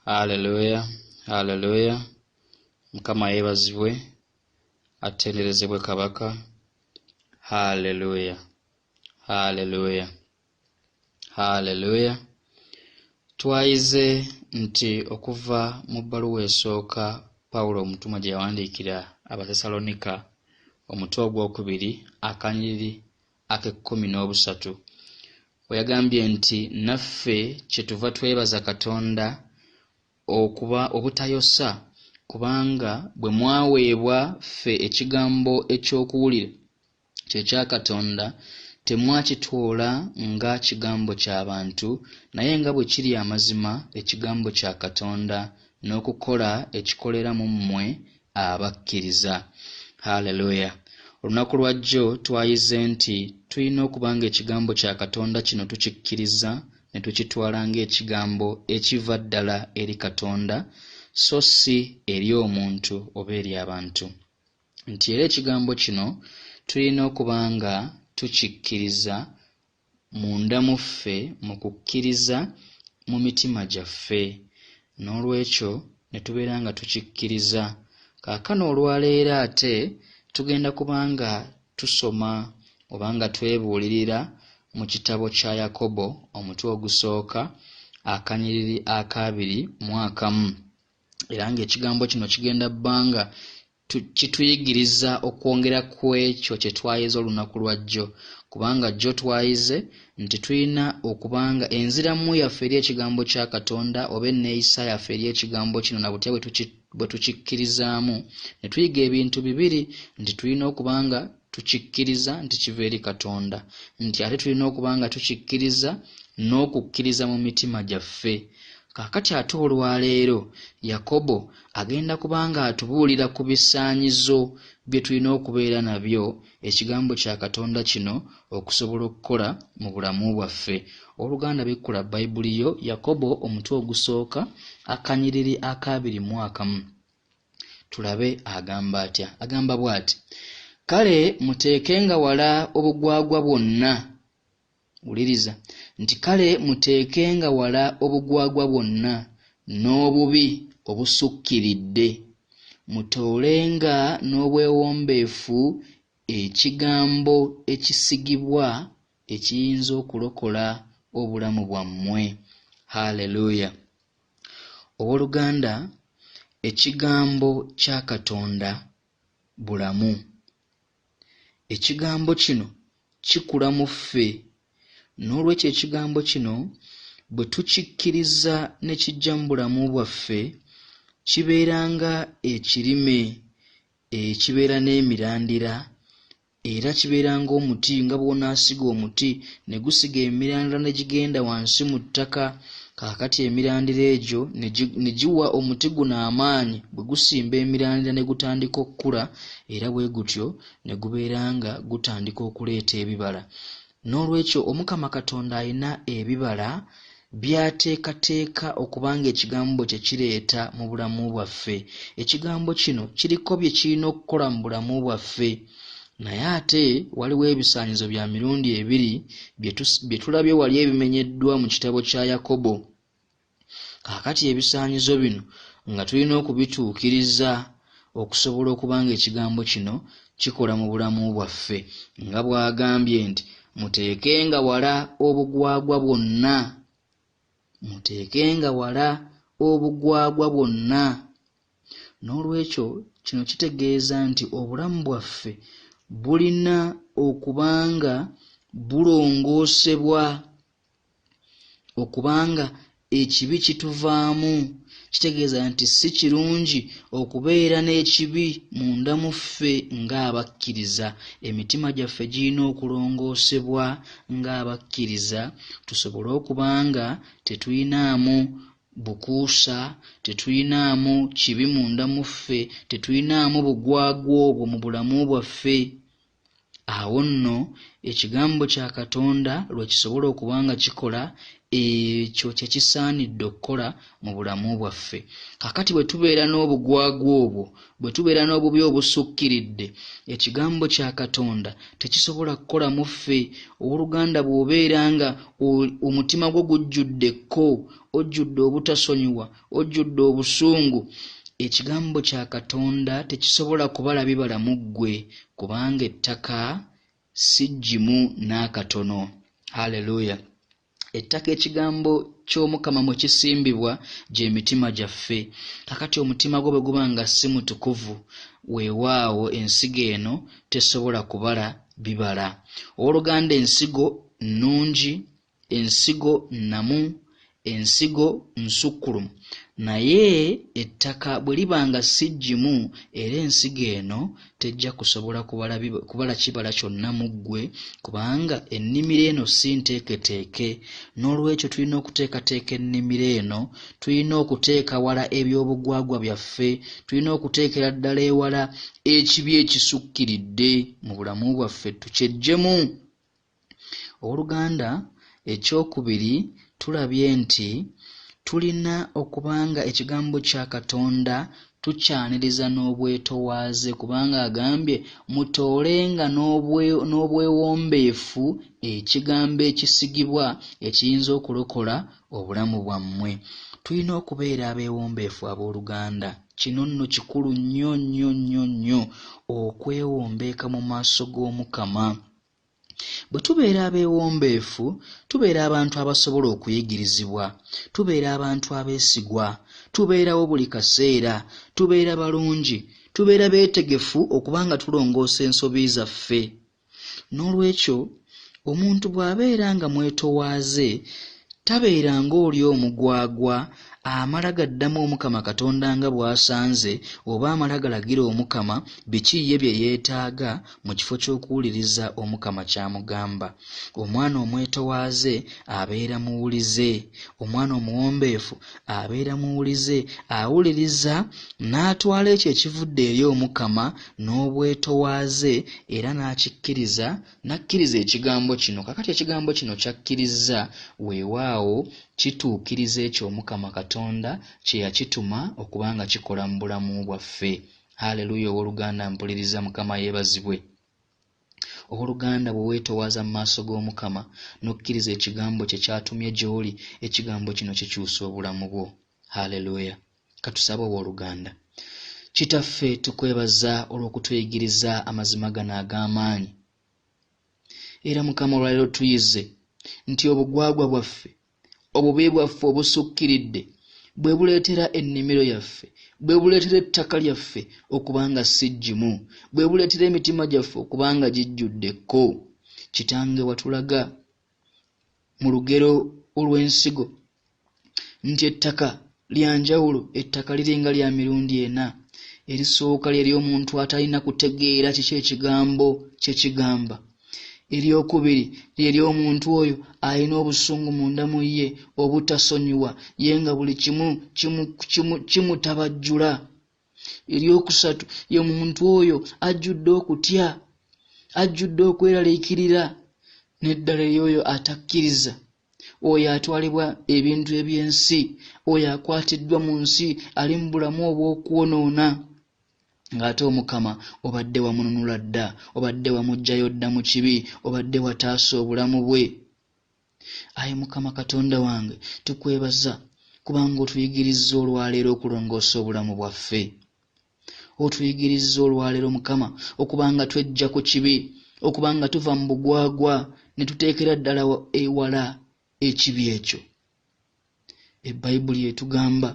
Haleluya, haleluya! Mukama yeebazibwe, atenderezebwe Kabaka. Haleluya, haleluya, haleluya! Twayize nti okuva mu bbaluwa esooka Pawulo omutumwa gye yawandiikira Abasesalonika, omutwe ogwokubiri akanyiriri ak'ekkumi n'obusatu, we yagambye nti naffe kyetuva twebaza Katonda okuba obutayosa, kubanga bwe mwaweebwa ffe ekigambo eky'okuwulira, kye kya Katonda, temwakitoola nga kigambo kya bantu, naye nga bwe kiri amazima ekigambo kya Katonda, n'okukola ekikolera mu mmwe abakkiriza. Haleluya! Olunaku lwa jjo twayize nti tulina okuba ng'ekigambo kya Katonda kino tukikkiriza ne tukitwala ng'ekigambo ekiva ddala eri Katonda, so si eri omuntu oba eri abantu. Nti era ekigambo kino tulina okuba nga tukikkiriza munda mu ffe mu kukkiriza mu mitima gyaffe. N'olwekyo ne tubeera nga tukikkiriza. Kaakano olwaleero ate tugenda kuba nga tusoma oba nga twebuulirira mu kitabo kya Yakobo omutwe ogusooka akanyiriri akaabiri mu akamu. Era ng'ekigambo kino kigenda bbanga kituyigiriza okwongera ku ekyo kye twayize olunaku lwa jjo, kubanga jjo twayize nti tulina okuba nga enziramu yaffe eri ekigambo kya Katonda oba enneeyisa yaffe eri ekigambo kino na butya bwe tukikkirizaamu, ne tuyiga ebintu bibiri, nti tulina okuba nga tukikkiriza nti kiva eri Katonda, nti ate tulina okuba nga tukikkiriza n'okukkiriza mu mitima gyaffe. Kaakati ate olwaleero Yakobo agenda kuba ng'atubuulira ku bisaanyizo bye tulina okubeera nabyo ekigambo kya Katonda kino okusobola okukola mu bulamu bwaffe. Owooluganda bikkula Bayibuli yo, Yakobo omutwe ogusooka akanyiriri akaabiri mu akamu. Tulabe agamba atya. Agamba bw'ati, Kale muteekenga wala obugwagwa bwonna. Wuliriza nti kale muteekenga wala obugwagwa bwonna n'obubi obusukkiridde, mutoolenga n'obwewombeefu ekigambo ekisigibwa ekiyinza okulokola obulamu bwammwe. Haleluya! Owooluganda, ekigambo kya Katonda bulamu. Ekigambo kino kikula mu ffe. N'olwekyo ekigambo kino bwe tukikkiriza ne kijja mu bulamu bwaffe, kibeera nga ekirime ekibeera n'emirandira, era kibeera ng'omuti, nga bw'onaasiga omuti ne gusiga emirandira ne gigenda wansi mu ttaka. Kaakati emirandira egyo ne giwa omuti guno amaanyi, bwe gusimba emirandira ne gutandika okukula, era bwe gutyo ne gubeera nga gutandika okuleeta ebibala. N'olwekyo Omukama Katonda alina ebibala by'ateekateeka okuba ng'ekigambo kye kireeta mu bulamu bwaffe. Ekigambo kino kiriko bye kirina okukola mu bulamu bwaffe. Naye ate waliwo ebisaanyizo bya mirundi ebiri bye tulabye wali ebimenyeddwa mu kitabo kya Yakobo. Kaakati ebisaanyizo bino nga tulina okubituukiriza okusobola okuba ng'ekigambo kino kikola mu bulamu bwaffe, nga bw'agambye nti muteekenga wala obugwagwa bwonna, muteekenga wala obugwagwa bwonna. N'olwekyo kino kitegeeza nti obulamu bwaffe bulina okuba nga bulongoosebwa, okuba nga ekibi kituvaamu. Kitegeeza nti si kirungi okubeera n'ekibi munda mu ffe ng'abakkiriza. Emitima gyaffe girina okulongoosebwa ng'abakkiriza tusobole okuba nga tetulinaamu bukuusa, tetulinaamu kibi munda mu ffe, tetulinaamu bugwagwa obwo mu bulamu bwaffe. Awo nno ekigambo kya Katonda lwe kisobola okuba nga kikola Ekyo kye kisaanidde okukola mu bulamu bwaffe. Kaakati bwe tubeera n'obugwagwa obwo, bwe tubeera n'obubi obusukkiridde, Ekigambo kya Katonda tekisobola kukola mu ffe. Ow'oluganda, bw'obeera nga omutima gwo gujjudde ekko, ojjudde obutasonyiwa, ojjudde obusungu, Ekigambo kya Katonda tekisobola kubala bibala mu ggwe, kubanga ettaka si ggimu n'akatono. Haleluya! Ettaka ekigambo ky'Omukama mwe kisimbibwa gy'emitima gyaffe. Kakati omutima gwo bwe guba nga si mutukuvu, weewaawo ensigo eno tesobola kubala bibala. Ow'oluganda, ensigo nnungi, ensigo nnamu, ensigo nsukkulumu, naye ettaka bwe liba nga si ggimu, era ensigo eno tejja kusobola kubala kibala kyonna mu ggwe, kubanga ennimiro eno si nteeketeeke. N'olwekyo tulina okuteekateeka ennimiro eno, tulina okuteeka wala eby'obugwagwa byaffe, tulina okuteekera ddala ewala ekibi ekisukkiridde mu bulamu bwaffe tukyeggyemu. Owooluganda, ekyokubiri tulabye nti tulina okuba nga ekigambo kya Katonda tukyaniriza n'obwetowaaze, kubanga agambye mutoolenga n'obwewombeefu ekigambo ekisigibwa ekiyinza okulokola obulamu bwammwe. Tulina okubeera abeewombeefu abooluganda. Kino nno kikulu nnyo nnyo nnyo nnyo okwewombeeka mu maaso g'Omukama. Bwe tubeera abeewombeefu, tubeera abantu abasobola okuyigirizibwa, tubeera abantu abeesigwa, tubeerawo buli kaseera, tubeera balungi, tubeera beetegefu okuba nga tulongoosa ensobi zaffe. N'olwekyo omuntu bw'abeera nga mwetowaaze, tabeera ng'oli omugwagwa amala gaddamu Omukama Katonda nga bw'asanze, oba amala galagira Omukama biki ye bye yeetaaga mu kifo ky'okuwuliriza Omukama ky'amugamba. Omwana omwetowaaze abeera muwulize, omwana omuwombeefu abeera muwulize, awuliriza n'atwala ekyo ekivudde eri Omukama n'obwetowaaze era n'akikkiriza, n'akkiriza ekigambo kino. Kaakati ekigambo kino ky'akkirizza, weewaawo kituukiriza ekyo Omukama Katonda kye yakituma okuba nga kikola mu bulamu bwaffe. Haleluya! Owooluganda mpuliriza, Mukama yeebazibwe. Owooluganda, bwe weetowaaza mu maaso g'Omukama n'okkiriza ekigambo kye ky'atumye gy'oli, ekigambo kino kikyusa obulamu bwo. Haleluya! Katusabe owooluganda. Kitaffe, tukwebaza olw'okutuyigiriza amazima gano ag'amaanyi. Era Mukama, olwaleero tuyize nti obugwagwa bwaffe, obubi bwaffe obusukkiridde bwe buleetera ennimiro yaffe, bwe buleetera ettaka lyaffe okuba nga si ggimu, bwe buleetera emitima gyaffe okuba nga gijjudde ekko. Kitange, watulaga mu lugero olw'ensigo nti ettaka lya njawulo, ettaka liringa lya mirundi ena. Erisooka lye ly'omuntu atalina kutegeera kiki ekigambo kye kigamba. Eryokubiri lye ly'omuntu oyo alina obusungu munda mu ye, obutasonyiwa, ye nga buli kimu kimutabajjula. Eryokusatu ye muntu oyo ajjudde okutya, ajjudde okweraliikirira, n'eddala ery'oyo atakkiriza, oyo atwalibwa ebintu eby'ensi, oyo akwatiddwa mu nsi, ali mu bulamu obw'okwonoona, ng'ate Omukama obadde wamununula dda, obadde wamuggyayo dda mu kibi, obadde wataasa obulamu bwe. Ayi Mukama Katonda wange, tukwebaza kubanga otuyigirizza olwaleero okulongoosa obulamu bwaffe. Otuyigirizza olwaleero Mukama okuba nga tweggya ku kibi, okuba nga tuva mu bugwagwa ne tuteekera ddala ewala ekibi ekyo. Ebbayibuli etugamba,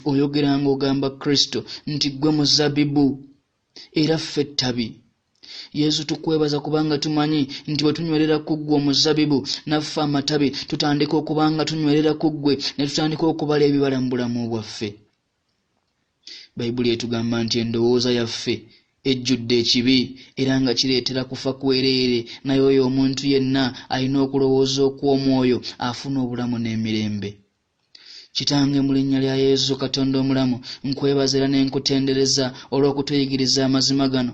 oyogera ng'ogamba Kristo nti ggwe muzabbibu era ffe ttabi. Yesu, tukwebaza kubanga tumanyi nti bwe tunywerera ku ggwe omuzabbibu, naffe amatabi tutandika okuba nga tunywerera ku ggwe ne tutandika okubala ebibala mu bulamu bwaffe. Bayibuli etugamba nti endowooza yaffe ejjudde ekibi era nga kireetera kufa kwereere, naye oyo omuntu yenna alina okulowooza okw'omwoyo afuna obulamu n'emirembe. Kitange, mu linnya lya Yesu Katonda omulamu, nkwebaza era ne nkutendereza olw'okutuyigiriza amazima gano.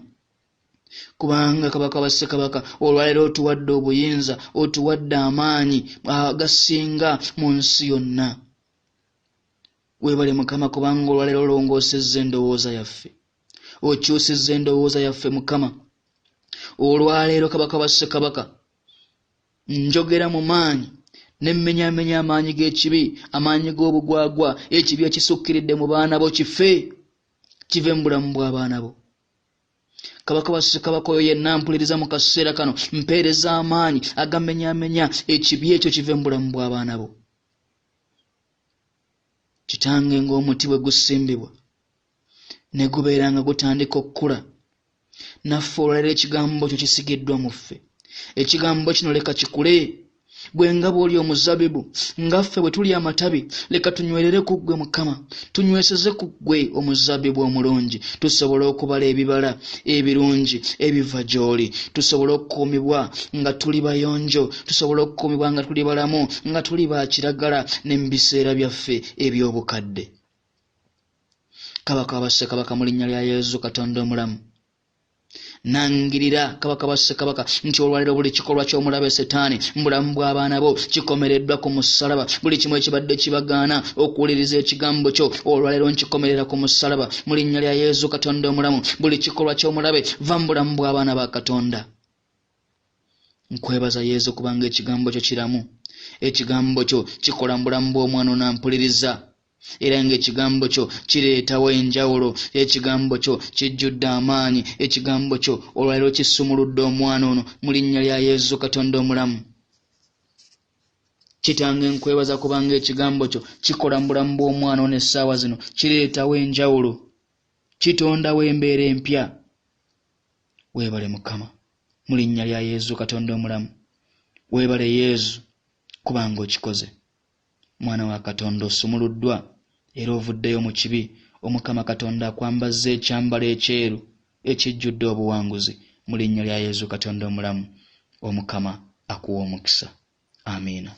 Kubanga Kabaka wa Ssekabaka, olwaleero otuwadde obuyinza, otuwadde amaanyi agasinga mu nsi yonna. Weebale Mukama, kubanga olwaleero olongoosezza endowooza yaffe, okyusizza endowooza yaffe Mukama. Olwaleero Kabaka wa Ssekabaka, njogera mu maanyi ne mmenyaamenya amaanyi g'ekibi, amaanyi g'obugwagwa, ekibi ekisukkiridde mu baana bo kife, kive mu bulamu bw'abaana bo. Kabaka wa Ssekabaka, oyo yenna mpuliriza mu kaseera kano, mpeereza amaanyi agamenyaamenya ekibi ekyo kive mu bulamu bw'abaana bo. Kitange, ng'omuti bwe gusimbibwa ne gubeera nga gutandika okukula, naffe olwaleero ekigambo kyo kisigiddwa mu ffe. Ekigambo kino leka kikule. Gwe nga bw'oli omuzabibu, nga ffe bwe tuli amatabi, leka tunywerere ku ggwe Mukama, tunyweseze ku ggwe omuzabibu omulungi, tusobole okubala ebibala ebirungi ebiva gy'oli, tusobole okukuumibwa nga tuli bayonjo, tusobole okukuumibwa nga tuli balamu, nga tuli ba kiragala ne mu biseera byaffe eby'obukadde. Kabaka wa Ssekabaka, mu linnya lya Yesu Katonda omulamu, nangirira Kabaka wa Ssekabaka nti olwaleero buli kikolwa ky'omulabe Setaani mu bulamu bw'abaana bo kikomereddwa ku mussalaba. Buli kimu ekibadde kibagaana okuwuliriza ekigambo kyo, olwaleero nkikomerera ku mussalaba mu linnya lya Yesu Katonda omulamu. Buli kikolwa ky'omulabe, va mu bulamu bw'abaana ba Katonda. Nkwebaza Yesu, kubanga ekigambo kyo kiramu, ekigambo kyo kikola mu bulamu bw'omwana onampuliriza, era ng'ekigambo kyo kireetawo enjawulo, ekigambo kyo kijjudde amaanyi, ekigambo kyo olwaleero kisumuludde omwana ono mu linnya lya Yesu Katonda omulamu. Kitange, nkwebaza kubanga ekigambo kyo kikola mu bulamu bw'omwana ono essaawa zino, kireetawo enjawulo, kitondawo embeera empya. Weebale Mukama, mu linnya lya Yesu Katonda omulamu. Weebale Yesu, kubanga okikoze. Mwana wa Katonda, osumuluddwa era ovuddeyo mu kibi. Omukama Katonda akwambazza ekyambalo ekyeru ekijjudde obuwanguzi mu linnya lya Yesu Katonda omulamu. Omukama akuwa omukisa. Amiina.